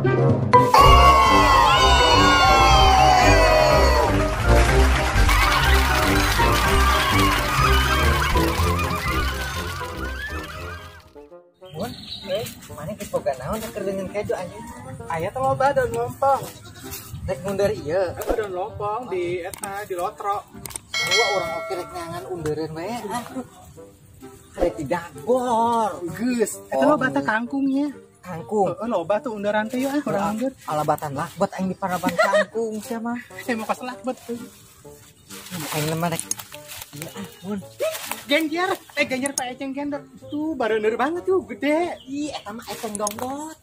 Mun, mana geus boga naon keur dengan kejo anjing? Aya teh loba daun lompong. Rek mundur ieu. Daun lompong di eta di lotro. Sarua urang oke rek nyangan undereun we. Aduh. Rek didagor. Geus, eta loba teh kangkungnya. Kangkung. Heeh, loba tuh underan teh yeuh ah urang undur. Alabatan lakbet aing di paraban kangkung sia mah. Saya mau kas lakbet. Aing lemah rek. Ieu ah, mun. Genjer, genjer Pak Eceng gender. Tuh bareuneur banget tuh, gede. Ih, eta mah eceng dongdot.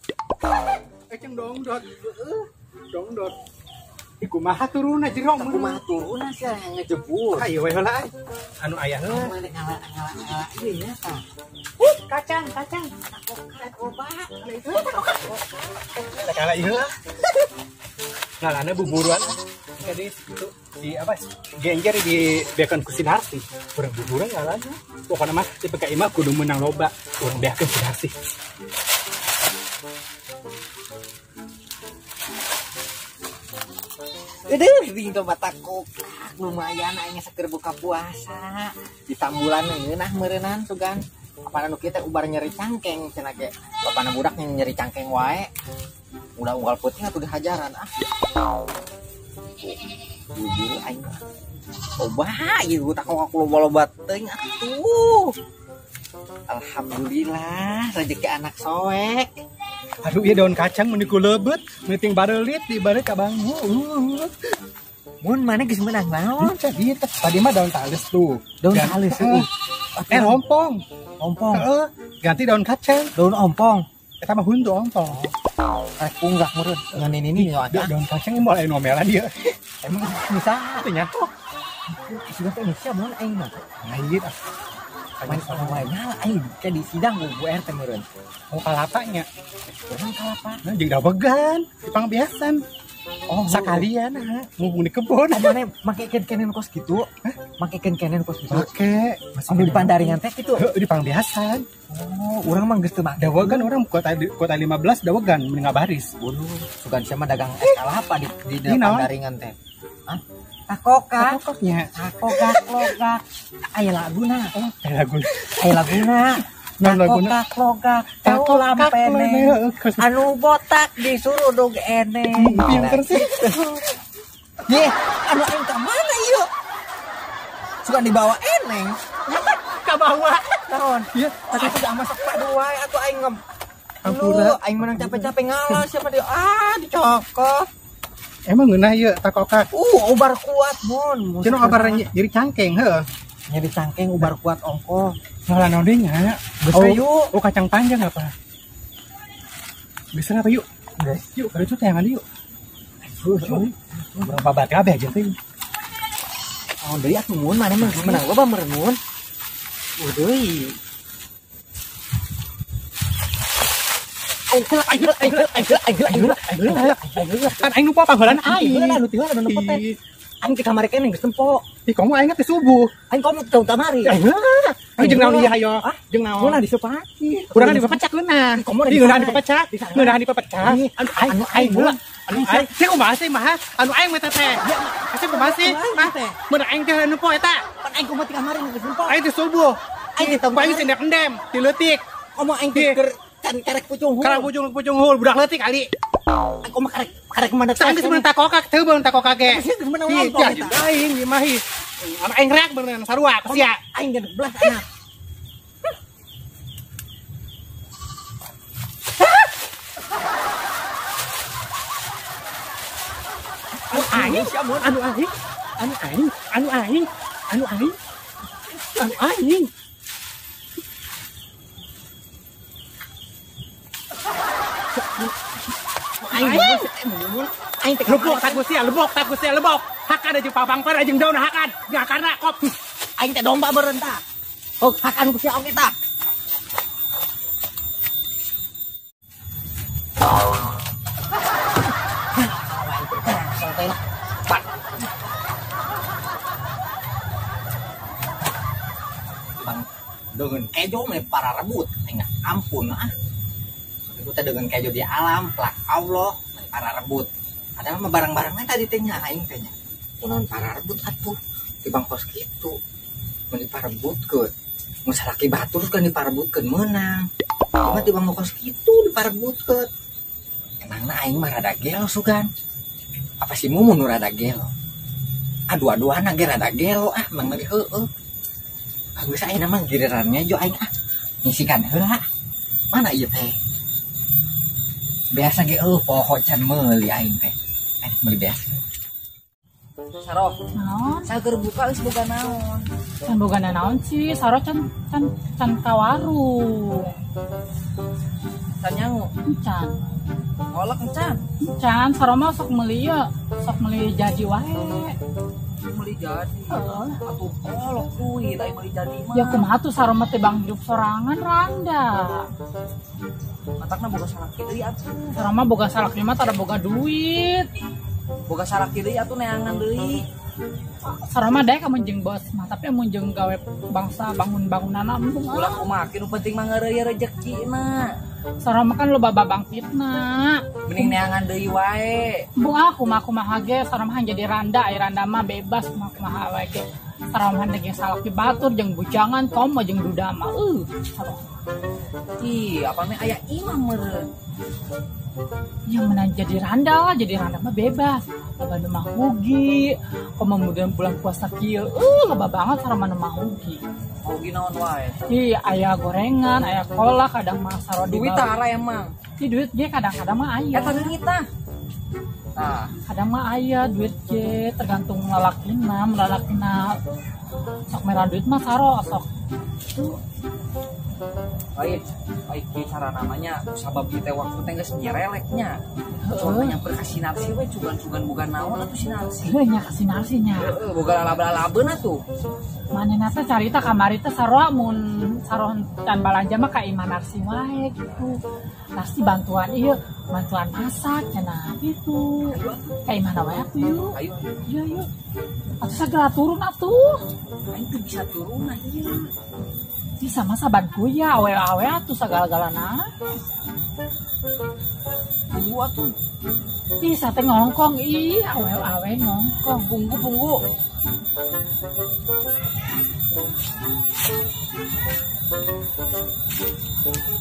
Eceng dongdot. Heeh. Dongdot. Ih, kumaha turunna jero mun. Kumaha turunna sia yang ngejebur. Ayo we heula. Anu aya heula. Mana ngala-ngala ieu nya tah. Kacang, kacang. Takokak loba. Ngala ieu. Ngalana buburuan. Jadi itu di apa genjer di beakeun ku Sinarsi. Urang buburuan ngalana. Pokona mah di PKI mah kudu menang loba. Urang beakeun Sinarsi. Aduh, di tomat takokak lumayan aing saker buka puasa. Di tambulan ngeunah meureunnan sugan. Apana nu kieu teh ubar nyeri cangkeng cenah ge. Bapana budak nyeri cangkeng wae. Udah unggal peuting atuh dihajaran ah. Bubur aing mah. Loba ieu takokak loba-loba teuing atuh. Alhamdulillah rezeki anak soek. Aduh ieu daun kacang mun ku leubet, meuting bareulit di balik ka bangku. Mun mana geus meunang naon? Tadi tadi mah daun tales tuh. Daun tales heeh. Rompong. Ompong. Heeh, ganti daun kacang. Daun ompong. Eta mah huntu ompong. Rek punggah meureun ngan ini nya. Daun kacang moal aya nomelan ieu. Emang bisa teh nya. Sudah teh Indonesia mun aing mah. Anjir ah. Main wae nyala aing ke di sidang bu RT meureun. Oh kalapanya. Urang kalapa. Nah jeung dawegan, dipangbiasan. Oh, sakalian ah, mumpung di kebun. Oh, mana makekeun kenen kos gitu? Hah? Makekeun kenen kos gitu. Make. Anu di pandaringan teh gitu. Heeh, di pangbiasan. Oh, urang mah geus teu make. Dawegan urang kuota 15 dawegan mending ngabaris. Waduh, sugan sia mah dagang es kalapa di pandaringan teh. Hah? Takokak. Takokaknya. Takokak lokak. Aya laguna. Oh, aya laguna. Aya laguna. Takokak lokak. Takokak lampeneng. Anu botak disuruh dog eneng. Pinter sih. Ye, anu aing ka mana ieu? Suka dibawa eneng. Kabawa. Naon? Ieu, tapi sudah masak padu wae atuh aing ngem. Ampura, aing menang capek-capek ngalah siapa dia? Ah, dicokot. Emang ngeunah ieu takokak. Ubar kuat mun. Cenah ubar nyeri cangkeng heuh. Nyeri cangkeng ubar kuat ongkoh. Ngalah naon deui nya? Geus yuk. Oh, kacang panjang apa? Geus apa yuk? Geus. Yuk, kada teh yang yuk. Berapa bat kabeh aja teh. Oh, deui atuh mun mana mah geus menang loba meureun mun. Deui. Kan aing lupa panggolan aing. Heula nu tiheula nu nempo teh. Aing di kamari keneh geus tempo. Ih, komo aing teh subuh. Aing komo teu kamari. Aing jeung naon ieu hayo? Jeung naon? Geunah disepaki. Urang dipepecak geunah. Komo geunah dipepecak. Geunah dipepecak. Anu aing aing heula. Anu aing sih kumaha sih mah? Anu aing mah teh. Sih kumaha sih? Mah. Mun aing teh nempo eta. Pan aing komo ti kamari geus nempo. Aing teh subuh. Aing teh aing sendek endem, ti leutik. Komo aing teh keur can karek pucung hul. Karek pucung hul budak leutik kali. Aku mah karek mana teh. Geus meunang takokak teu beunang takokak ge. Geus meunang lompong eta. Aing ieu mah. Anu aing reak beunang sarua ka sia. Aing 16 anak. Anu aing sia mun anu aing. Anu aing, anu aing, anu aing. Anu aing. Aing teh lebok tak gusti, lebok tak gusti, lebok. Hakan aja papangper jeung daun hakan. Ya karena kop. Aing teh domba meureun tah. Oh, hakan gusti oge tah. Bang, dengan kejo mah para rebut. Aing ampun ah. teh dengan kejo di alam plak Allah para rebut. Padahal mah barang-barangnya tadi teh nya aing teh nya. Kunaon para rebut atuh di bangkos kitu. Mun diparebutkeun. Mun salaki batur kan diparebutkeun meunang. Cuma di bangkos kitu diparebutkeun. Emangna aing mah rada gelo sugan. Apa si Mumun nu rada gelo? Aduh-aduhana ge rada gelo ah mang lagi heueuh. Geus ayeuna mah gilirannya jo aing ah. Ngisikan heula. Mana ieu teh? Biasa ge eueuh poho can meuli aing teh. Aing meuli biasa. Saro. Naon? Sager buka geus boga naon? Can boga naon sih? Saro can can can ka warung. Can nyangu. Can. Ngolek encan. Can saro mah sok meuli ye, sok meuli jadi wae. Meuli jadi. Heeh. Atuh kolok duit aing meuli jadi mah. Ya kumaha tuh saro mah teh bang hidup sorangan randa. Matakna boga salaki deui atuh. Saro mah boga salaki mah tara boga duit. Boga salaki deui atuh neangan deui. Saro mah daek amun jeung bos mah, tapi amun jeung gawe bangsa bangun-bangunana embung. Ulah kumaha nu penting mah ngeureuy rejekina. Saro mah kan loba babangkitna. Mending neangan deui wae. Embung ah kumaha kumaha ge saro mah jadi randa, ai randa mah bebas kumaha kumaha wae ge. Saro mah jeung salaki batur jeung bujangan komo jeung duda mah. Saro. Ih, apa meh aya imah meureun. Ya menang jadi randa lah, jadi randa mah bebas. Loba nu mah rugi. Komo mudah bulan puasa kieu, loba banget saro mah nu mah rugi. Rugi naon wae? Ih, aya gorengan, aya kolak, kadang mah saro di duit tara emang. Ih, duit ge kadang-kadang mah aya. Eta leungit tah. Tah, kadang mah aya duit ge tergantung lalakina, lalakina sok merah duit mah saro sok. Tuh. Lain, baik kieu cara namanya sabab ieu teh waktu teh geus nyereleknya. Soalnya nyamper ka sinarsi we cugan-cugan boga naon atuh sinarsi. Heuh nya ka sinarsi nya. Heeh, boga lalab-lalabeun atuh. Manehna teh carita kamari teh sarua mun sarua can balanja mah ka imah narsi wae gitu. Narsi bantuan ieu, bantuan masak cenah gitu. Ka imahna wae atuh yuk. Ayo. Iya yuk. Atuh sagala turun atuh. Aing teu bisa turun nah ieu. Bisa masa bantu ya awe-awe atuh sagala-galana. Tunggu atuh. Ih, sate ngongkong ih, awe-awe ngongkong. Bunggu-bunggu.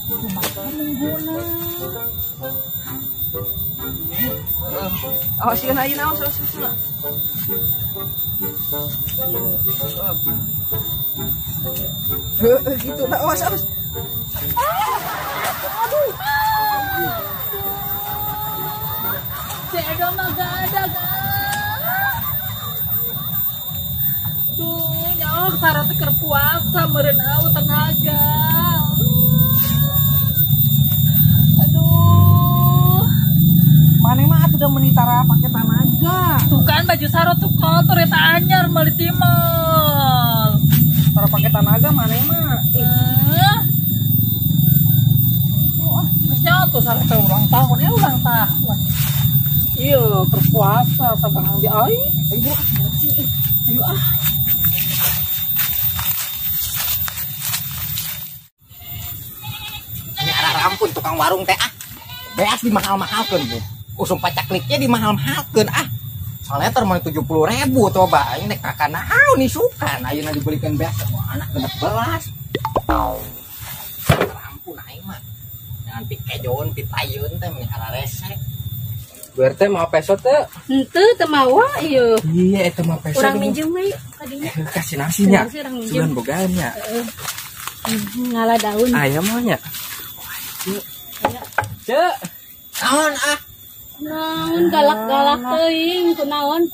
Kumaha mungguna. Awas sieun ayeuna awas awas awas. Heeh gitu nah awas awas. Aduh. Cek mah gak ada. Duh, nyawa saro teh keur puasa meureun eueuh tenaga. Aduh. Maneh mah atuh da meuni tara pake tanaga. Tuh kan baju saro tuh kotor eta anyar meuli ti mall. Tara pake tanaga maneh mah. Wah, geus nyawa tuh saro teh ulang tahun, ulang tahun. Iya, berpuasa sabang di ai. Ayo ayo ah. Ini arah rampun tukang warung teh ah. Beas dimahal-mahalkeun bu. Usum pacakliknya dimahal-mahalkeun ah. Saleter mah 70.000 coba aing nek kakak naon isukan ayeuna dibelikan beas wah, anak 16. Rampun aing mah. Jangan pikejoon pitayeun teh meni hararese. Bu RT mau peso teh? Henteu teu mawa ieu. Iya eta mah peso. Urang minjem we kadinya. Kasih nasinya. Sugan bogaan nya. Heeh. Ngala daun. Aya mah nya. Ceu. Naon ah? Naon galak-galak teuing kunaon?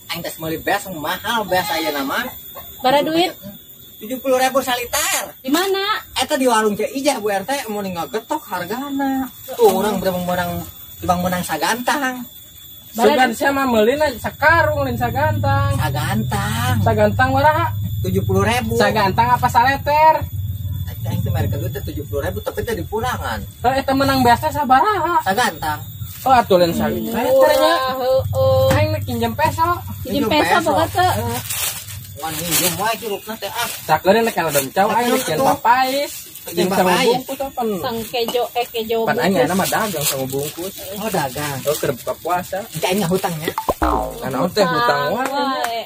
Aing teh meuli beas mahal beas ayeuna mah. Bara duit? 70.000 saliter. Di mana? Eta di warung Ceu Ijah Bu RT mun ngagetok hargana. Tuh urang menang Bang menang sagantang. Sugan sia mah meulina sakarung lain sagantang. Sagantang. Sagantang waraha? 70.000. Sagantang apa saleter? Aing teh merek duit teh 70.000 tapi teh dipulangan. Heuh eta menang biasa sabaraha? Sagantang. Oh atuh lain saleter nya. Heeh. Aing nek pinjem peso. Pinjem peso boga teu. Wan minjem wae curugna teh ah. Sakeun nek kalau doncau aing nek papais. Jeung sangu bungkus apa? Sang kejo kejo. Pan aing nama dagang sangu bungkus. Oh dagang. Oh keur buka puasa. Aing hutangnya. Nah naon teh hutang wae.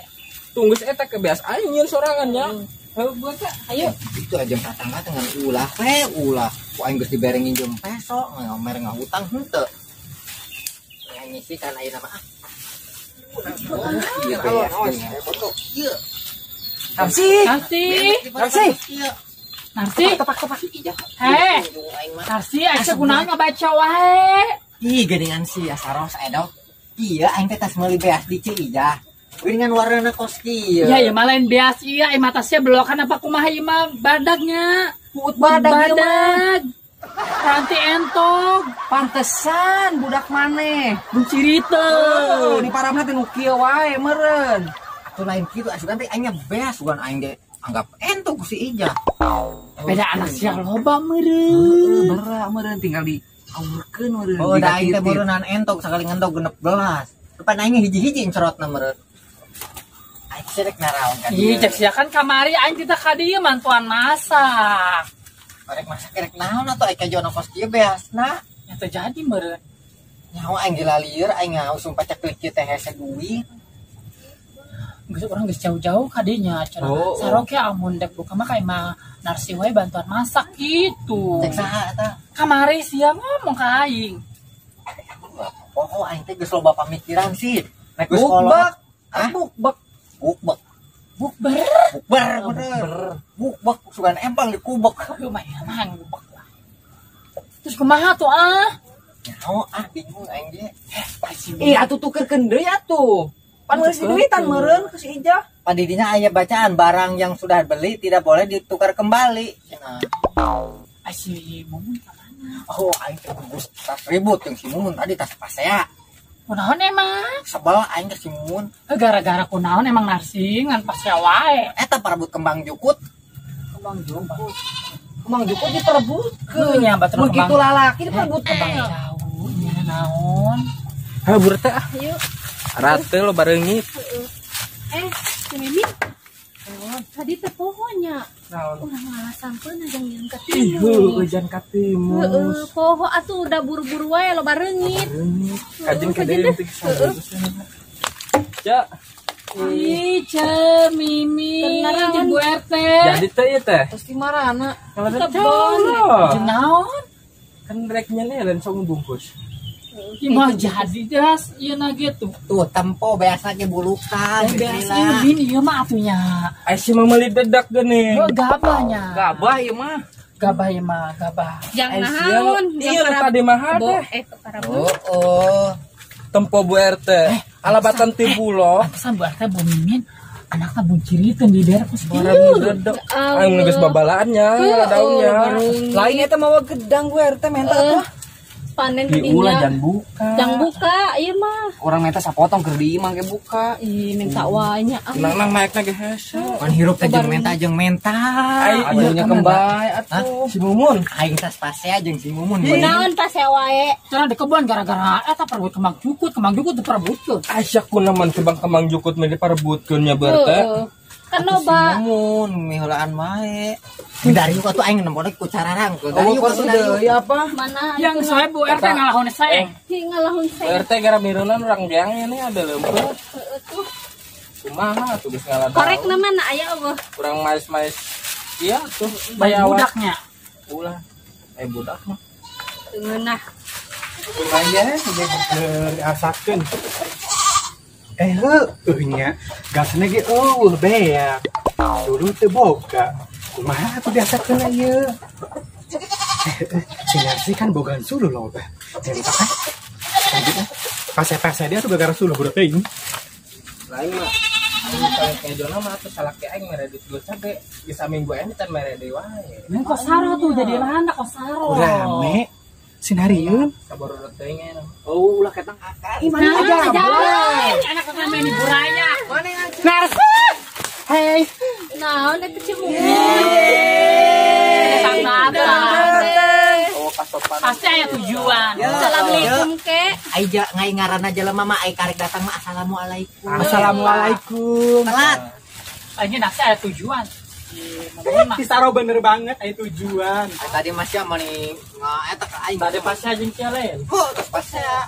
Tunggu eta kebias aing nyeun sorangan nya. Heuh buat teh. Ayo. Itu aja tatangga dengan ulah we ulah. Ku aing geus diberengin jeung peso, ngomer ngahutang henteu. Yang ngisi kan ayeuna mah. Iya, iya. Narsi. Narsi. Narsi. Narsi. Tepak-tepak ijah. Heh. Narsi aing kunaon ngabaca wae. Ih, geuningan si Asaros edok. Iya, aing teh tas meuli beas di Ceu Ijah. Geuningan warnana kos kieu. Iya, ya malain beas iya, mata sia belokan apa kumaha ieu mah badagnya. Puut badag ieu mah. Ranti entog. Pantesan budak maneh. Buncirita. Oh, di paramna teh nu kieu wae meureun. Atuh lain kitu asupan teh aing beas bukan aing ge anggap entog ku si Ijah. Beda anak sia loba meureun. Heeh, meureun tinggal di aurkeun meureun. Oh, da aing teh meureunnan entog sakali ngendog 16. Depan aing hiji-hiji encerotna meureun. Aing serek naraon ka dieu. Ih, cek sia kan kamari aing kita ka dieu mantuan masak. Rek masak rek naon atuh aing kajono kos kieu beasna. Ya teu jadi meureun. Nyaho aing gila lieur aing ngausum paceklik kieu teh hese duit. Geus urang geus jauh-jauh ka dinya cenah. Oh, oh. Saroke amun dek buka mah ka imah Narsi wae bantuan masak gitu. Cek saha eta? Kamari sia ngomong ka aing. Poho aing teh geus loba pamikiran sih. Nek geus kolot. Hah? Bukbak. Bukbak. Bukber. Bukber bener. Bukbak sugan empang dikubek. Lumayan mah bukbak. Terus kumaha tuh ah? Nyaho ah bingung aing ge. Ih atuh tukerkeun deui atuh. Pan geus duitan meureun ku si Ijah. Pan di dinya aya bacaan barang yang sudah beli tidak boleh ditukar kembali. Cenah. Ai si Mumun ka mana? Oh aing teh geus tas ribut jeung si Mumun tadi tas pasea. Kunaon emang? Sebel aing ke si Mumun. Gara-gara kunaon emang Narsi ngan pasea wae. Eta parebut kembang jukut. Kembang jukut. Kembang jukut diperebutkeun. Nya batur kembang. Begitu lalaki diperebut kembang jauh nya naon. Heuh buret teh ah. Ayo. Rate lo bareungit. Si Mimin. Tadi teh pohonya. Naon? Urang ngalasampeun ajang nyeun ka Ih, timus. hujan ka timus. Heeh, poho atuh udah buru-buru wae loba reungit. Kajeng ka deui teh Ja. Ih, Ce Mimin, jeung Bu RT. Jadi teh ieu teh. Terus di marana? Kebon. Jeung naon? Kan rek nyeun lain sok bungkus. Mah jadi das ieu na gitu. Tuh tempo biasa ge bulukan. Biasa ieu min ieu mah atunya. Ai si mah meuli dedak geuning. Oh, gabahnya. Gabah ieu mah. Gabah ieu mah, gabah. Jang naon? Ieu tadi mah teh. Oh, oh. Tempo Bu RT. Alabatan ti bulog. Pantesan Bu RT Bu Mimin anakna bunciriteun di daerah kos kieu. Aing geus babalaannya, daunnya. Lain eta mawa gedang Bu RT menta atuh. Panen diulah jangan buka. Jangan buka, ieu mah. Orang menta sapotong keur di imah ge buka. Ih, minta wae nya. Nang naekna ge hese. Pan hirup teh jeung menta jeung menta. Aduhnya kembay atuh. Si Mumun. Aing tas pasea jeung si Mumun. Kunaon pasea wae? Cenah di kebon gara-gara eta perebut kembang jukut diperebutkeun. Aya kunaon kembang jukut mah diperebutkeun nya berteh. Kan loba. Si Mumun miheulaan wae. Dari atuh aing nempona ku cararang. Dari deui apa? Mana yang saya Bu RT ngalahun saeng. Hi ngalahun saeng. Bu RT gara mirunan urang geang ini ada leumpeur. Heeh tuh. Kumaha tuh geus ngalah. Korek na mana aya eueuh. Kurang mais-mais. Iya tuh bayar budaknya. Ulah. Budak mah. Ngeunah. Lumayan keur asakeun. Heueuh nya gasna ge eueuh beak. Dulu teu boga. Kumaha atuh diasakeun ieu? Si Narsi kan bogaan suluh loba. Jadi ah. Pase-pase dia tuh gara-gara suluh budak teuing. Lain mah aing kejona mah atuh salaki aing mere duit geus cabe. Geus saminggu aing teh mere deui wae. Neng kosaro tuh jadi mana kosaro. Rame. Sinarieun. Saborot teuing aya. Oh, ulah ketang akar. Ih, mana aja. Anak rame di buraya. Mana yang aja? Narsi. Hey. Naon eta Ci Mumun? Oh, kasopan. Pasti aya tujuan. Assalamualaikum ke. Ai ngai ngaranna jelema mah ai karek datang mah assalamualaikum. Assalamualaikum. Telat. Aing nasi aya tujuan. Si Mumun mah. Si Saro bener banget aya tujuan. Tadi masih mani eta ka aing. Tadi pasnya jeung sia lain. Heuh, tos pasnya.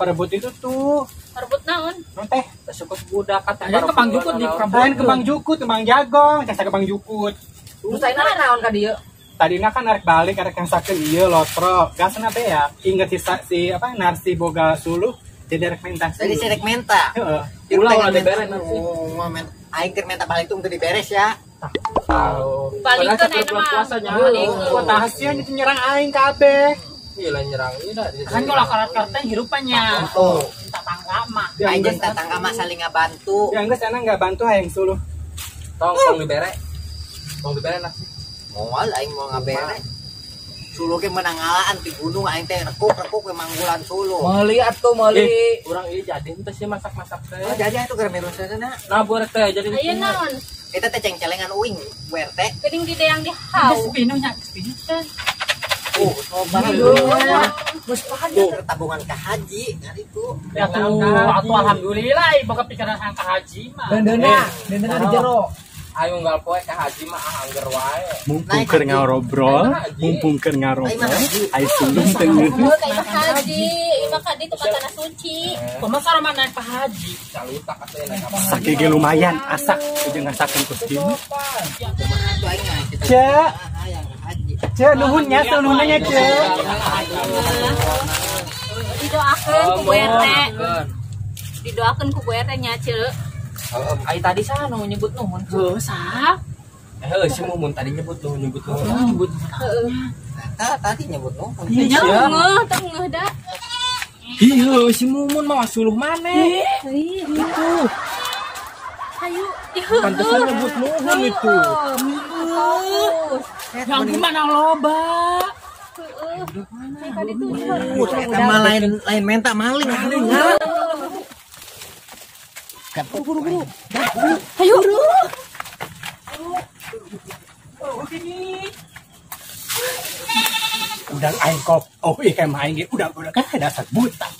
Perebut itu tuh. Perebut naon? Non teh. Sukut budak kata Tadi kembang jukut di perebut. Lain kembang jukut, kembang jagong, casa kembang jukut. Terus ayeuna naon ka dieu? Tadina kan arek balik arek yang sakeun ieu lotro. Gasna teh ya, inget si apa Narsi boga suluh jadi arek minta. Jadi si rek menta. Heeh. Ulah ulah dibere Narsi. Aing keur minta balik tuh teu diberes ya. Balikeun ayeuna mah. Wah, tahasia itu nyerang aing kabeh. Iya lah nyerang ieu dah. Kan kalau karat-karatan hirupannya. Oh, tetangga mah. Aing jeung tetangga mah saling ngabantu. Ya geus enak enggak bantu aing suluh. Tong tong dibere. Tong dibere Narsi. Moal aing mau ngabere. Suluh ge menang ngalaan di gunung aing teh rekuk-rekuk we manggulan suluh. Meuli atuh meuli. Urang ieu jadi henteu sih masak-masak teh. Oh, jadi atuh keur meluskeunna. Nah, buat teh jadi. Aya naon? Eta teh ceng-celengan uing Bu RT. Geuning di deang di hau. Geus pinuh nya, geus pinuh teh. Oh, loba. Geus pada tabungan ka haji ngaritu. Ya tuh, atuh alhamdulillah boga pikiran ka haji mah. Dendena di jero. Ayo unggal poe ka haji mah angger wae. Mumpung keur ngarobrol, mumpung keur ngarobrol, ai sulung teu ngeuh. Ka imah haji, imah ka ditu ka tanah suci. Kumaha saroma naik ka haji? Calutak atuh naik apa. Sake ge lumayan asak jeung ngasakeun ku si. Cek. Cek nuhun nya, nuhun nya cek. Didoakeun ku Bu RT. Didoakeun ku Bu RT nya ceu. Ai tadi saha nu nyebut nuhun? Heuh, saha? Heuh, si Mumun tadi nyebut nuhun, nyebut nuhun. Nyebut. Heeh. Tadi nyebut nuhun. Nya ngeuh, teu ngeuh da. Ih, si Mumun mah suluh maneh. Itu. Ayo, pantesan nyebut nuhun itu. Yang gimana loba? Heeh. Eta mah lain menta maling. Buru-buru. Ayo. Udang aing kop. Oh, ieu mah aing ge udah kan dasar buta.